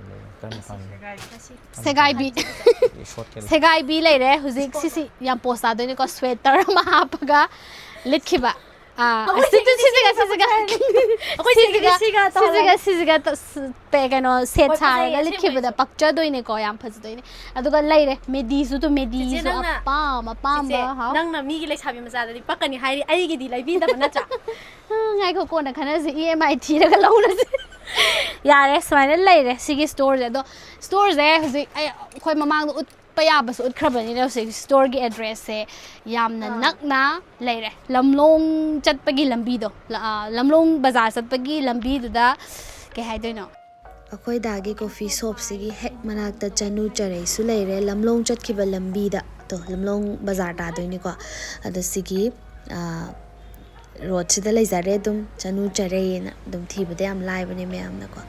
ꯁꯦꯒꯥꯏꯕꯤ꯫ ꯁꯦꯒꯥꯏꯕꯤ ꯂꯩꯔꯦ ꯍꯧꯖꯤꯛ꯫ ꯁꯤꯁꯤ ꯌꯥꯝ ꯄꯣꯁ ꯇꯥꯗꯣꯏꯅꯤꯀꯣ, ꯁ꯭ꯋꯦꯇꯔ ꯑꯃ ꯍꯥꯞꯄꯒ ꯂꯤꯠꯈꯤꯕ꯫ ꯑꯥ, ꯑꯩꯈꯣꯏ ꯁꯤꯁꯤꯒ, ꯁꯤꯁꯤꯒ, ꯑꯩꯈꯣꯏ ꯁꯤꯒ, ꯁꯤꯁꯤꯒ, ꯁꯤꯒ ꯇꯧꯔꯒ꯫ ꯁꯤꯁꯤꯒ, ꯁꯤꯁꯤꯒ ꯇ-, ꯁ-, ꯄꯦ-, ꯀꯩꯅꯣ, ꯁꯦꯠ ꯍꯣꯏ, ꯐꯖꯩꯌꯦ, ꯁꯥꯔꯒ ꯂꯤꯠꯈꯤꯕꯗ ꯑꯁꯦꯡꯕꯩꯁꯨ꯫ ꯄꯛꯆꯗꯣꯏꯅꯤꯀꯣ, ꯌꯥꯝ ꯐꯖꯗꯣꯏꯅꯤ꯫ ꯑꯗꯨꯒ ꯂꯩꯔꯦ ꯃꯦꯗꯤꯁꯨ, ꯑꯗꯨ ꯃꯦꯗꯤꯁꯨ ꯆꯤꯆꯦ, ꯅꯪꯅ, ꯑꯄꯥꯝ ꯑꯄꯥꯝꯕ꯫ ꯆꯤꯆꯦ, ꯍꯥꯎ꯫ ꯅꯪꯅ ꯃꯤꯒꯤ ꯂꯩꯁꯥꯕꯤ ꯃꯆꯥꯗꯗꯤ ꯄꯛꯀꯅꯤ ꯍꯥꯏꯔꯤ, ꯑꯩꯒꯤꯗꯤ ꯂꯩꯕꯤꯗꯕ ꯅꯠꯇ꯭ꯔꯥ? ꯉꯥꯏꯈꯣ, ꯀꯣꯟꯅ ꯈꯟꯅꯁꯤ, ꯏ ꯑꯦꯝ ꯑꯥꯏ ꯊꯤꯔꯒ ꯂꯧꯔꯁꯤ꯫ ꯌꯥꯔꯦ, ꯁꯨꯃꯥꯏꯅ ꯂꯩꯔꯦ ꯁꯤꯒꯤ ꯁ꯭ꯇꯣꯔꯁꯦ꯫ ꯑꯗꯣ ꯁ꯭ꯇꯣꯔꯁꯦ ꯍꯧꯖꯤꯛ ꯑꯩ, ꯑꯩꯈꯣꯏ ꯃꯃꯥꯡꯗ ꯎꯠꯄ ꯌꯥꯕꯁꯨ ꯎꯠꯈ꯭ꯔꯕꯅꯤꯅ, ꯍꯧꯖꯤꯛ ꯁ꯭ꯇꯣꯔꯒꯤ ꯑꯦꯗ꯭ꯔꯦꯁꯁꯦ ꯌꯥꯝꯅ ꯑꯥ꯫ ꯅꯛꯅ ꯂꯩꯔꯦ꯫ ꯂꯝꯂꯣꯡ ꯆꯠꯄꯒꯤ ꯂꯝꯕꯤꯗꯣ, ꯂ-, ꯑꯥ, ꯂꯝꯂꯣꯡ ꯕꯖꯥꯔ ꯆꯠꯄꯒꯤ ꯂꯝꯕꯤꯗꯨꯗ, ꯀꯩ ꯍꯥꯏꯗꯣꯏꯅꯣ? ꯑꯩꯈꯣꯏ ꯗꯥꯒꯤ ꯀꯣꯐꯤ ꯁꯣꯞꯁꯤꯒꯤ ꯍꯦꯛ ꯃꯅꯥꯛꯇ ꯆꯅꯨ ꯆꯔꯩꯁꯨ ꯂꯩꯔꯦ꯫ ꯂꯝꯂꯣꯡ ꯆꯠꯈꯤꯕ ꯂꯝꯕꯤꯗ, ꯇꯣ, ꯂꯝꯂꯣꯡ ꯕꯖꯥꯔ ꯇꯥꯗꯣꯏꯅꯤꯀꯣ꯫ ꯑꯗꯣ ꯁꯤꯒꯤ, ꯑꯥ, ꯔꯣꯗꯁꯤꯗ ꯂꯩꯖꯔꯦ ꯑꯗꯨꯝ, ꯆꯅꯨ ꯆꯔꯩꯅ ꯑꯗꯨꯝ ꯊꯤꯕꯗ ꯌꯥꯝ ꯂꯥꯏꯕꯅꯦ ꯃꯌꯥꯝꯅꯀꯣ꯫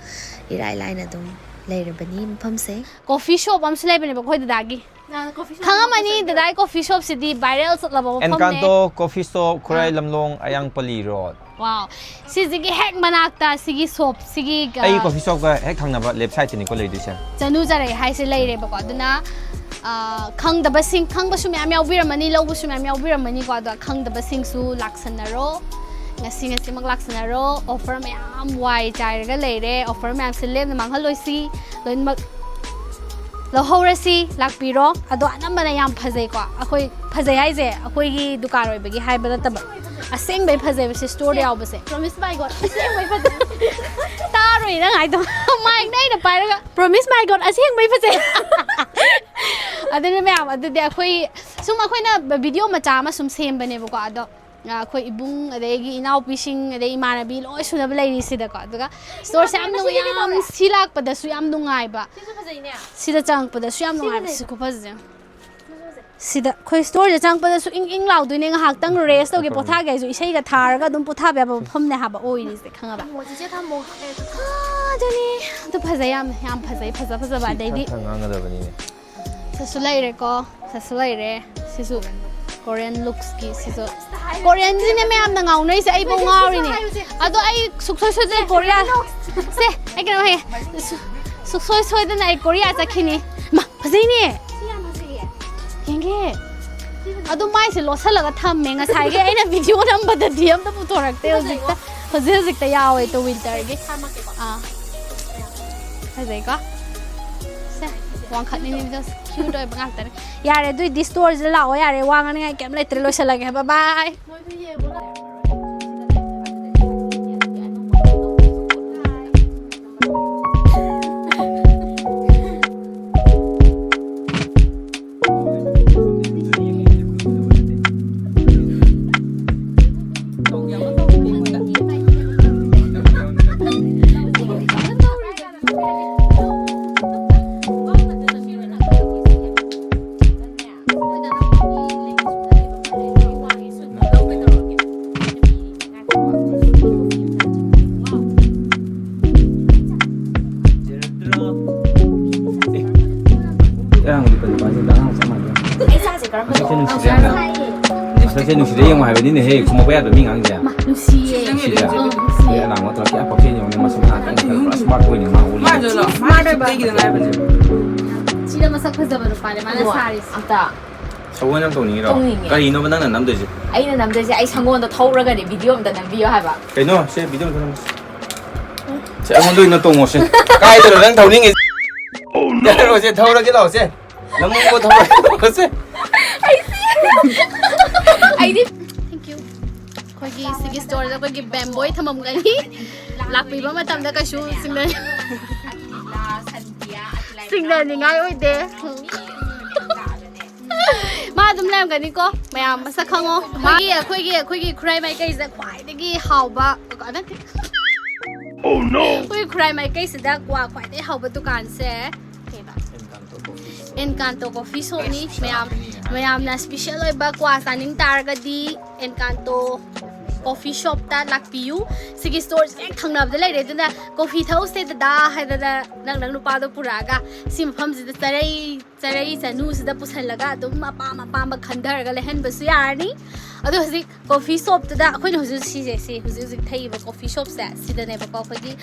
ꯏꯔꯥꯏ ꯂꯥꯏꯅ ꯑꯗꯨꯝ ꯂꯩꯔꯕꯅꯤ ꯃꯐꯝꯁꯦ꯫ ꯀꯣꯐꯤ ꯁꯣꯞ ꯑꯃꯁꯨ ꯂꯩꯕꯅꯦꯕ ꯑꯩꯈꯣꯏ ꯗꯗꯥꯒꯤ꯫ ꯅꯪ ꯀꯣꯐꯤ ꯁꯣꯞ ꯈꯪꯉꯝꯃꯅꯤ, ꯑꯃ ꯗꯗꯥꯒꯤ ꯀꯣꯐꯤ ꯁꯣꯞꯁꯤꯗꯤ ꯚꯥꯏꯔꯦꯜ ꯆꯠꯂꯕ ꯃꯐꯝꯅꯦ꯫ ꯑꯦꯟꯀꯥꯟꯇꯣ ꯀꯣꯐꯤ ꯁꯣꯞ, ꯈꯨꯔꯥꯏ ꯂꯝꯂꯣꯡ, ꯑꯌꯥꯡꯄꯜꯂꯤ ꯔꯣꯗ꯫ ꯋꯥꯎ꯫ ꯁꯤꯁꯤꯒꯤ ꯍꯦꯛ ꯃꯅꯥꯛꯇ ꯁꯤꯒꯤ ꯁꯣꯞꯁꯤꯒꯤ, ꯑ, ꯑꯩ ꯀꯣꯐꯤ ꯁꯣꯞꯀ ꯍꯦꯛ ꯊꯪꯅꯕ ꯂꯦꯐ ꯁꯥꯏꯗꯇꯅꯤꯀꯣ ꯂꯩꯗꯣꯏꯁꯦ꯫ ꯆꯅꯨ ꯆꯔꯩ ꯍꯥꯏꯁꯦ ꯂꯩꯔꯦꯕꯀꯣ꯫ ꯑꯗꯨꯅ, ꯑ, ꯈꯪꯗꯕꯁꯤꯡ, ꯈꯪꯕꯁꯨ ꯃꯌꯥꯝ ꯌꯥꯎꯕꯤꯔꯝꯃꯅꯤ, ꯂꯧꯕꯁꯨ ꯃꯌꯥꯝ ꯌꯥꯎꯕꯤꯔꯝꯃꯅꯤꯀꯣ꯫ ꯑꯗꯣ ꯈꯪꯗꯕꯁꯤꯡꯁꯨ ꯂꯥꯛꯁꯟꯅꯔꯣ, ꯉꯁꯤ ꯉꯁꯤꯃꯛ ꯂꯥꯛꯁꯟꯅꯔꯣ꯫ ꯑꯣꯐꯔ ꯃꯌꯥꯝ ꯋꯥꯏ ꯆꯥꯏꯔꯒ ꯂꯩꯔꯦ꯫ ꯑꯣꯐꯔ ꯃꯌꯥꯝꯁꯦ ꯂꯦꯝꯅ ꯃꯥꯡꯍꯜꯂꯣꯏꯁꯤ, ꯂꯣꯏꯅꯃꯛ ꯂꯧꯍꯧꯔꯁꯤ, ꯂꯥꯛꯄꯤꯔꯣ꯫ ꯑꯗꯣ ꯑꯅꯝꯕꯅ ꯌꯥꯝ ꯐꯖꯩꯀꯣ꯫ ꯑꯩꯈꯣꯏ ꯐꯖꯩ ꯍꯥꯏꯁꯦ ꯑꯩꯈꯣꯏꯒꯤ ꯗꯨꯀꯥꯟ ꯑꯣꯏꯕꯒꯤ ꯍꯥꯏꯕ ꯅꯠꯇꯕ, ꯑꯁꯦꯡꯕꯩ ꯐꯖꯩꯕꯁꯦ ꯁ꯭ꯇꯣꯔꯗ ꯌꯥꯎꯕꯁꯦ꯫ Promise by God, ꯑꯁꯦꯡꯕꯩ ꯐꯖꯩ꯫ ꯇꯥꯔꯨꯏ ꯅꯪ ꯍꯥꯏꯗꯣ꯫ ꯃꯥꯏꯛꯅ ꯑꯩꯅ ꯄꯥꯏꯔꯒ Promise by God, ꯑꯁꯦꯡꯕꯩ ꯐꯖꯩ꯫ ꯑꯗꯨꯅ ꯃꯌꯥꯝ, ꯑꯗꯨꯗꯤ ꯑꯩꯈꯣꯏ ꯁꯨꯝ, ꯑꯩꯈꯣꯏꯅ ꯚꯤꯗꯤꯑꯣ ꯃꯆꯥ ꯑꯃ ꯁꯨꯝ ꯁꯦꯝꯕꯅꯦꯕꯀꯣ꯫ ꯑꯗꯣ ꯑꯩꯈꯣꯏ ꯏꯕꯨꯡ, ꯑꯗꯒꯤ ꯏꯅꯥꯎꯄꯤꯁꯤꯡ, ꯑꯗꯩ ꯏꯃꯥꯟꯅꯕꯤ ꯂꯣꯏ ꯁꯨꯅꯕ ꯂꯩꯔꯤꯁꯤꯗꯀꯣ꯫ ꯑꯗꯨꯒ ꯁ꯭ꯇꯣꯔꯁꯦ ꯌꯥꯝ ꯅꯨꯡꯉꯥꯏ, ꯁꯤ ꯂꯥꯛꯄꯗꯁꯨ ꯌꯥꯝ ꯅꯨꯡꯉꯥꯏꯕ꯫ ꯁꯤꯁꯨ ꯐꯖꯩꯅꯦ꯫ ꯁꯤꯗ ꯆꯪꯉꯛꯄꯗꯁꯨ ꯌꯥꯝ ꯅꯨꯡꯉꯥꯏꯕ꯫ ꯁꯤ ꯈꯨꯐꯖꯁꯦ꯫ ꯁꯤꯗ ꯑꯩꯈꯣꯏ ꯁ꯭ꯇꯣꯔꯁꯦ ꯆꯪꯉꯛꯄꯗꯁꯨ ꯏꯪ ꯏꯪ ꯂꯥꯎꯗꯣꯏꯅꯦ꯫ ꯉꯥꯏꯍꯥꯛꯇꯪ ꯔꯦꯁ ꯇꯧꯒꯦ, ꯄꯣꯊꯥꯒꯦ ꯍꯥꯏꯁꯨ ꯏꯁꯩꯒ ꯊꯥꯔꯒ ꯑꯗꯨꯝ ꯄꯣꯊꯥꯕ ꯌꯥꯕ ꯃꯐꯝꯅꯦ ꯍꯥꯏꯕ ꯑꯣꯏꯔꯤꯁꯦ, ꯈꯪꯉꯕ? ꯑꯥ, ꯑꯗꯨꯅꯦ꯫ ꯑꯗꯨ ꯐꯖꯩ ꯌꯥꯝꯅ, ꯌꯥꯝ ꯐꯖꯩ, ꯐꯖ ꯐꯖꯕ꯫ ꯑꯗꯩꯗꯤ ꯉꯥꯡꯒꯗꯕꯅꯤꯅꯦ꯫ ꯁꯤꯁꯨ ꯂꯩꯔꯦꯀꯣ, ꯁꯤꯁꯨ ꯂꯩꯔꯦ꯫ ꯁꯤꯁꯨ ꯀꯣꯔꯤꯌꯟ ꯂꯨꯛꯁꯀꯤ꯫ ꯁꯤꯁꯨ ꯀꯣꯔꯤꯌꯟꯁꯤꯅꯦ ꯃꯌꯥꯝꯅ ꯉꯥꯎꯅꯩꯁꯦ, ꯑꯩꯕꯨ ꯉꯥꯎꯔꯤꯅꯦ꯫ ꯑꯗꯣ ꯑꯩ ꯁꯨꯛꯁꯣꯏ ꯁꯣꯏꯗꯅ ꯀꯣꯔꯤꯌꯥ, ꯁꯦ, ꯑꯩ ꯀꯩꯅꯣ ꯍꯥꯏꯌꯦ꯫ ꯁꯨ-, ꯁꯨꯛꯁꯣꯏ ꯁꯣꯏꯗꯅ ꯑꯩ ꯀꯣꯔꯤꯌꯥ ꯆꯠꯈꯤꯅꯤ꯫ ꯃꯥ, ꯐꯖꯩꯅꯦ꯫ ꯌꯦꯡꯒꯦ꯫ ꯑꯗꯨ ꯃꯥꯏꯁꯦ ꯂꯣꯠꯁꯜꯂꯒ ꯊꯝꯃꯦ ꯉꯁꯥꯏꯒꯤ ꯑꯩꯅ ꯚꯤꯗꯤꯑꯣ ꯅꯝꯕꯗꯗꯤ ꯑꯝꯇ ꯄꯨꯊꯣꯔꯛꯇꯦ꯫ ꯍꯧꯖꯤꯛꯇ, ꯍꯧꯖꯤꯛ ꯍꯧꯖꯤꯛꯇ ꯌꯥꯎꯋꯦ ꯇꯨ ꯋꯤꯟꯇꯔꯒꯤ꯫ ꯑꯥ, ꯐꯖꯩꯀꯣ? ꯁꯦ, ꯋꯥꯡꯈꯠꯅꯤꯡꯉꯤꯗꯣ ꯀ꯭ꯌꯨꯠ ꯑꯣꯏꯕ ꯉꯥꯛꯇꯅꯦ꯫ ꯌꯥꯔꯦ, ꯑꯗꯨꯏꯗꯤ ꯁ꯭ꯇꯣꯔꯁꯤꯗ ꯂꯥꯛꯑꯣ꯫ ꯌꯥꯔꯦ, ꯋꯥ ꯉꯥꯡꯅꯤꯡꯉꯥꯏ ꯀꯩꯝ ꯂꯩꯇ꯭ꯔꯦ, ꯂꯣꯏꯁꯤꯜꯂꯒꯦ꯫ ꯕꯥꯏ ꯕꯥꯏ꯫ ꯑꯉꯥꯡꯗꯤ ꯀꯔꯤ ꯄꯥꯖꯗ ꯑꯉꯥꯡ ꯆꯞ ꯃꯥꯟꯅꯩ꯫ ꯑꯩ ꯁꯥꯁꯦ ꯀꯔꯝꯕ ꯃꯁꯛꯁꯦ ꯅꯨꯡꯁꯤꯗ ꯌꯦꯡꯉꯣ꯫ ꯃꯁꯛꯁꯦ ꯅꯨꯡꯁꯤꯗ ꯌꯦꯡꯉꯣ ꯍꯥꯏꯕꯅꯤꯅꯦꯍꯦ, ꯈꯨꯝꯃꯛꯄ ꯌꯥꯗꯕ ꯃꯤ ꯉꯥꯡꯁꯦ꯫ ꯃꯥ, ꯅꯨꯡꯁꯤꯌꯦ꯫ ꯅꯨꯡꯁꯤꯗ꯫ ꯑꯥ, ꯅꯨꯡꯁꯤꯌꯦ꯫ ꯑꯗꯩ ꯑꯂꯥꯡ ꯃꯇꯣꯟ ꯀꯌꯥ ꯄꯛꯆꯩ ꯌꯦꯡꯉꯣꯅꯦ, ꯃꯁꯛ ꯅꯥꯟꯅ ꯈꯔ ꯁ꯭ꯃꯥꯔꯠ ꯑꯣꯏꯅꯦ ꯃꯥ ꯎꯔꯤꯁꯦ꯫ ꯃꯥꯗꯣ ꯂꯣ, ꯃꯥꯗꯣ ꯀꯩꯒꯤꯅꯣ ꯍꯥꯏꯕꯁꯦ? ꯁꯤꯗ ꯃꯁꯛ ꯐꯖꯕ ꯅꯨꯄꯥꯅꯦ ꯃꯥꯅ ꯁꯥꯔꯤꯁꯦ꯫ ꯑꯝꯇ ꯁꯒꯣꯜ ꯌꯥꯝ ꯇꯧꯅꯤꯡꯉꯤꯔꯣ? ꯇꯧꯅꯤꯡꯉꯦ꯫ ꯀꯔꯤꯅꯣꯕ ꯅꯪꯅ ꯅꯝꯗꯣꯏꯁꯦ? ꯑꯩꯅ ꯅꯝꯗꯣꯏꯁꯦ ꯑꯩ ꯁꯪꯒꯣꯜꯗ ꯊꯧꯔꯒꯅꯦ ꯚꯤꯗꯤꯑꯣ ꯑꯝꯇ ꯅꯝꯕꯤꯌꯣ ꯍꯥꯏꯕ꯫ ꯀꯩꯅꯣ? ꯁꯦ, ꯚꯤꯗꯤꯑꯣ ꯑꯝꯇ ꯅꯝꯁꯤ꯫ ꯁꯦ, ꯑꯩꯉꯣꯟꯗ ꯑꯣꯏꯅ ꯇꯣꯡꯉꯣꯁꯦ꯫ ꯀꯥꯏꯗꯅꯣ ꯅꯪ ꯊꯧꯅꯤꯡꯉꯤꯁꯦ? ꯆꯠꯂꯣꯁꯦ, ꯊꯧꯔꯒꯦ ꯂꯥꯛꯑꯣꯁꯦ꯫ ꯅꯃꯨꯡꯗꯣ ꯊꯧꯔꯒꯦ ꯂꯥꯛꯑꯣꯁꯦ꯫ ꯑꯩꯗꯤ Thank you. ꯑꯩꯈꯣꯏꯒꯤ ꯁꯤꯒꯤ ꯁ꯭ꯇꯣꯔꯗ ꯑꯩꯈꯣꯏꯒꯤ ꯕꯦꯝꯕꯣꯏ ꯊꯝꯃꯝꯒꯅꯤ꯫ ꯂꯥꯛꯄꯤꯕ ꯃꯇꯝꯗ ꯀꯩꯁꯨ ꯆꯤꯡꯅ-, ꯆꯤꯡꯅꯅꯤꯡꯉꯥꯏ ꯑꯣꯏꯗꯦ꯫ ꯃꯥ ꯑꯗꯨꯝ ꯂꯩꯔꯝꯒꯅꯤꯀꯣ, ꯃꯌꯥꯝ ꯃꯁꯛ ꯈꯪꯉꯣ꯫ ꯃꯥꯒꯤ, ꯑꯩꯈꯣꯏꯒꯤ, ꯑꯩꯈꯣꯏꯒꯤ ꯈꯨꯔꯥꯏ ꯃꯥꯏꯀꯩꯁꯤꯗ ꯈ꯭ꯋꯥꯏꯗꯒꯤ ꯍꯥꯎꯕ, ꯅꯠꯇꯦ꯫ ꯑꯩꯈꯣꯏ ꯈꯨꯔꯥꯏ ꯃꯥꯏꯀꯩꯁꯤꯗ ꯀ꯭ꯋꯥ ꯈ꯭ꯋꯥꯏꯗꯒꯤ ꯍꯥꯎꯕ ꯗꯨꯀꯥꯟꯁꯦ ꯀꯩꯕ? Encanto Coffee Shopꯅꯤ꯫ ꯃꯌꯥꯝ, ꯃꯌꯥꯝꯅ special ꯑꯣꯏꯕ ꯀ꯭ꯋꯥ ꯆꯥꯅꯤꯡ ꯇꯥꯔꯒꯗꯤ Encanto Coffee Shopꯇ ꯂꯥꯛꯄꯤꯌꯨ꯫ ꯁꯤꯒꯤ storeꯁꯦ ꯍꯦꯛ ꯊꯪꯅꯕꯗ ꯂꯩꯔꯦ꯫ ꯑꯗꯨꯅ "Coffee ꯊꯛꯎꯁꯦ ꯗꯗꯥ" ꯍꯥꯏꯗꯅ ꯅꯪ, ꯅꯪ ꯅꯨꯄꯥꯗꯣ ꯄꯨꯔꯛꯑꯒ ꯁꯤ ꯃꯐꯝꯁꯤꯗ ꯆꯔꯩ, ꯆꯔꯩ ꯆꯅꯨꯁꯤꯗ ꯄꯨꯁꯜꯂꯒ ꯑꯗꯨꯝ ꯑꯄꯥꯝ ꯑꯄꯥꯝꯕ ꯈꯟꯊꯔꯒ ꯂꯩꯍꯟꯕꯁꯨ ꯌꯥꯔꯅꯤ꯫ ꯑꯗꯣ ꯍꯧꯖꯤꯛ coffee shopꯇꯨꯗ ꯑꯩꯈꯣꯏꯅ ꯍꯧꯖꯤꯛ ꯁꯤꯁꯦ, ꯁꯤ ꯍꯧꯖꯤꯛ ꯍꯧꯖꯤꯛ ꯊꯛꯏꯕ coffee shopꯁꯦ ꯁꯤꯗꯅꯦꯕꯀꯣ ꯑꯩꯈꯣꯏꯒꯤ,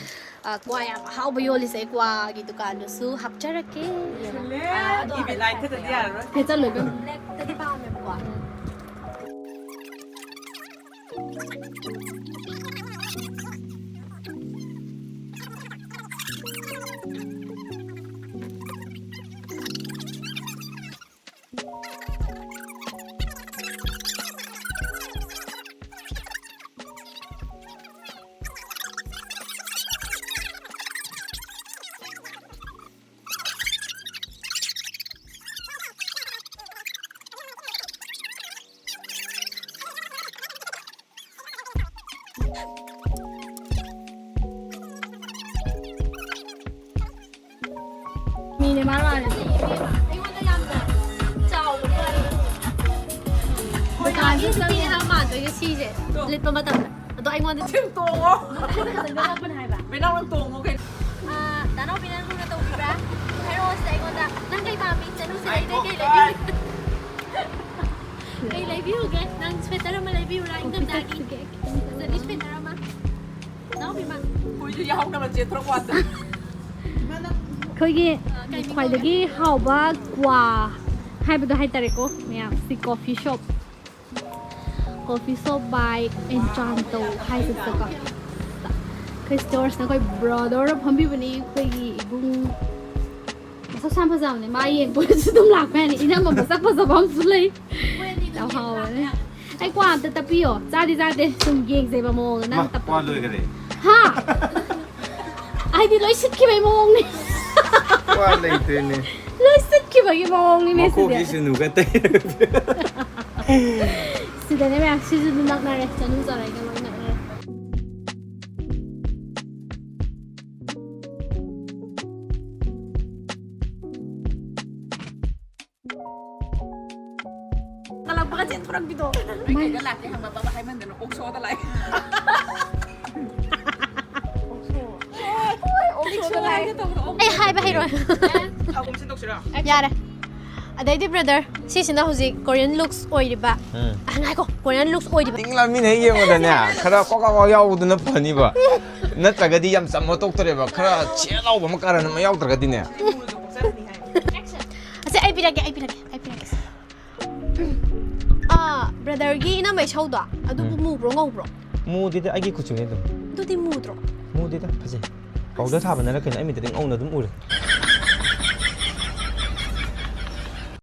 ꯑ, ꯀ꯭ꯋꯥ ꯌꯥꯝ ꯑꯍꯥꯎꯕ ꯌꯣꯜꯂꯤꯁꯦ꯫ ꯑꯩ ꯀ꯭ꯋꯥꯒꯤ ꯗꯨꯀꯥꯟꯗꯨꯁꯨ ꯍꯥꯞꯆꯔꯛꯀꯦ꯫ ꯁꯤꯜꯂꯦ꯫ ꯑꯗꯣ ꯏꯕꯤ ꯂꯥꯏ ꯊꯦꯠꯇꯗꯤ ꯌꯥꯔꯔꯣꯏ꯫ ꯊꯦꯠꯆꯜꯂꯣ ꯏꯕꯦꯝꯃ꯫ Blackꯇꯗꯤ ꯄꯥꯝꯃꯦꯕꯀꯣ꯫ ꯃꯤꯅꯦ ꯃꯥ ꯂꯥꯛꯑꯦ꯫ ꯑꯩꯉꯣꯟꯗ ꯌꯥꯝꯅ ꯆꯥꯎꯕ ꯄꯣꯠ꯫ ꯗꯨꯀꯥꯟꯁꯤ ꯅꯨꯄꯤ ꯑꯃ ꯃꯥꯟꯗꯣꯏꯅꯦ ꯁꯤꯁꯦ ꯂꯤꯠꯄ ꯃꯇꯝꯗ꯫ ꯑꯗꯣ ꯑꯩꯉꯣꯟꯗ ꯁꯤꯝ ꯇꯣꯡꯉꯣ꯫ ꯑꯩꯉꯣꯟꯗ ꯈꯛꯇꯪ ꯂꯧꯔꯛꯄꯅꯦ ꯍꯥꯏꯕ꯫ ꯕꯦꯅꯥꯎ ꯅꯪ ꯇꯣꯡꯉꯣ ꯀꯩꯅꯣ꯫ ꯑꯥ, ꯗꯥ ꯅꯥꯎꯕꯤ ꯅꯪ ꯂꯨꯅ ꯇꯧꯕꯤꯕ꯭ꯔꯥ? ꯍꯥꯏꯔꯛꯑꯣ ꯁꯤꯗ ꯑꯩꯉꯣꯟꯗ꯫ ꯅꯪ ꯀꯩ ꯄꯥꯝꯃꯤ? ꯆꯅꯨꯁꯦ ꯂꯩꯔꯦ, ꯀꯩ ꯂꯩꯕꯤꯌꯨ? ꯀꯩ ꯂꯩꯕꯤꯌꯨꯒꯦ? ꯅꯪ sweater ꯑꯃ ꯂꯩꯕꯤꯌꯨꯔꯥ? ꯏꯪꯊꯝꯊꯥꯒꯤ꯫ ꯐꯖꯕꯤ sweater ꯑꯃ꯫ ꯅꯥꯎꯕꯤꯃ꯫ ꯑꯩꯈꯣꯏꯁꯨ ꯌꯥꯎꯅꯕ ꯆꯦꯟꯊꯣꯔꯛꯄ ꯋꯥꯅꯤ꯫ ꯑꯩꯈꯣꯏꯒꯤ ꯑꯥ, ꯀꯩ ꯃꯤꯡ ꯈ꯭ꯋꯥꯏꯗꯒꯤ ꯀꯧꯒꯦ? ꯍꯥꯎꯕ ꯀ꯭ꯋꯥ ꯍꯥꯏꯕꯗꯣ ꯍꯥꯏꯇꯥꯔꯦꯀꯣ ꯃꯌꯥꯝ, ꯁꯤ coffee shop꯫ Coffee shop by Encanto ꯍꯥꯏꯁꯤꯁꯨꯀꯣ꯫ ꯑꯩꯈꯣꯏ storeꯁꯤꯅ ꯑꯩꯈꯣꯏ brotherꯅ ꯐꯝꯕꯤꯕꯅꯤ, ꯑꯩꯈꯣꯏꯒꯤ ꯏꯕꯨꯡ꯫ ꯃꯁꯛꯁꯨ ꯌꯥꯝ ꯐꯖꯕꯅꯦ, ꯃꯥ ꯌꯦꯡꯕꯗꯁꯨ ꯑꯗꯨꯝ ꯂꯥꯛꯄ ꯌꯥꯅꯤ꯫ ꯏꯅꯝꯃ ꯃꯁꯛ ꯐꯖꯕ ꯑꯃꯁꯨ ꯂꯩ꯫ ꯌꯥꯝ ꯍꯥꯎꯕꯅꯦ꯫ ꯑꯩ ꯀ꯭ꯋꯥ ꯑꯝꯇ ꯇꯞꯄꯤꯌꯣ꯫ ꯆꯥꯗꯤ ꯆꯥꯗꯦ, ꯁꯨꯝ ꯌꯦꯡꯖꯩꯕ ꯃꯑꯣꯡꯗ꯫ ꯅꯪ ꯃꯥ, ꯇꯞꯄ ꯀ꯭ꯋꯥ ꯂꯣꯏꯈꯔꯦ꯫ ꯍꯥ? ꯑꯩꯗꯤ ꯂꯣꯏ ꯁꯤꯠꯈꯤꯕꯩ ꯃꯑꯣꯡꯅꯤ꯫ ꯀ꯭ꯋꯥ ꯂꯩꯇ꯭ꯔꯦꯅꯦ꯫ ꯆꯠꯈꯤꯕꯒꯤ ꯃꯑꯣꯡꯅꯤꯅꯦ ꯁꯤꯗꯤ꯫ ꯃꯀꯣꯛꯀꯤ ꯁꯨꯅꯨ ꯈꯛꯇ꯫ ꯁꯤꯗꯅꯦ ꯃꯌꯥꯝ ꯁꯤꯁꯨ ꯑꯗꯨꯝ ꯅꯛꯅꯔꯦ, ꯆꯅꯨ ꯆꯔꯥꯏꯒ ꯂꯣꯏ ꯅꯛꯅꯔꯦ꯫ ꯀꯜꯂꯛꯄꯒ ꯆꯦꯟꯊꯣꯔꯛꯄꯤꯗꯣ꯫ ꯀꯩꯗ ꯂꯥꯛꯀꯦ ꯍꯪꯕ ꯕꯕꯥ ꯍꯥꯏꯃꯟꯗꯅ ꯑꯣꯛꯁꯣꯗ ꯂꯥꯛꯑꯦ꯫ ꯑꯩ ꯍꯥꯏꯕ ꯍꯩꯔꯣꯏ꯫ ꯊꯥꯎꯒꯨꯝꯁꯤ ꯇꯧꯁꯤꯔꯣ? ꯌꯥꯔꯦ꯫ ꯑꯗꯩꯗꯤ brother, ꯁꯤꯁꯤꯅ ꯍꯧꯖꯤꯛ Korean looks ꯑꯣꯏꯔꯤꯕ꯫ ꯎꯝ꯫ ꯑ, ꯉꯥꯏꯈꯣ, Korean looks ꯑꯣꯏꯔꯤꯕ꯫ ꯇꯤꯡꯂ ꯃꯤꯅ ꯍꯦꯛ ꯌꯦꯡꯕꯗꯅꯦ, ꯈꯔ ꯀꯣꯛ ꯀꯣꯛ ꯀꯣꯛ ꯌꯥꯎꯕꯗꯨꯅ ꯐꯅꯤꯕ꯫ ꯅꯠꯇ꯭ꯔꯒꯗꯤ ꯌꯥꯝ ꯆꯝꯕ ꯇꯣꯛꯇꯣꯔꯦꯕ꯫ ꯈꯔ ꯆꯦ ꯂꯥꯎꯕ ꯑꯃ ꯀꯥꯔꯟ ꯑꯃ ꯌꯥꯎꯗ꯭ꯔꯒꯗꯤꯅꯦ꯫ ꯃꯨꯔꯁꯨ ꯄꯛꯆꯕꯅꯤ ꯍꯥꯏ꯫ ꯑꯁꯤ ꯑꯩ ꯄꯤꯔꯛꯀꯦ, ꯑꯩ ꯄꯤꯔꯛꯀꯦ, ꯑꯩ ꯄꯤꯔꯛꯀꯦ꯫ ꯑꯥ, brotherꯒꯤ ꯏꯅꯝꯃ ꯏꯁꯧꯗꯣ ꯑꯗꯨꯕꯨ ꯎꯝ꯫ ꯃꯨꯕ꯭ꯔꯣ ꯉꯧꯕ꯭ꯔꯣ? ꯃꯨꯗꯦꯗ, ꯑꯩꯒꯤ ꯀꯨꯆꯨꯅꯦ ꯑꯗꯨꯝ꯫ ꯑꯗꯨꯗꯤ ꯃꯨꯗ꯭ꯔꯣ? ꯃꯨꯗꯦꯗ, ꯐꯖꯩ꯫ powder ꯊꯥꯕꯅꯔ ꯀꯩꯅꯣ, ꯑꯩ ꯃꯤꯠꯇꯗꯤ ꯉꯧꯅ ꯑꯗꯨꯝ ꯎꯔꯦ꯫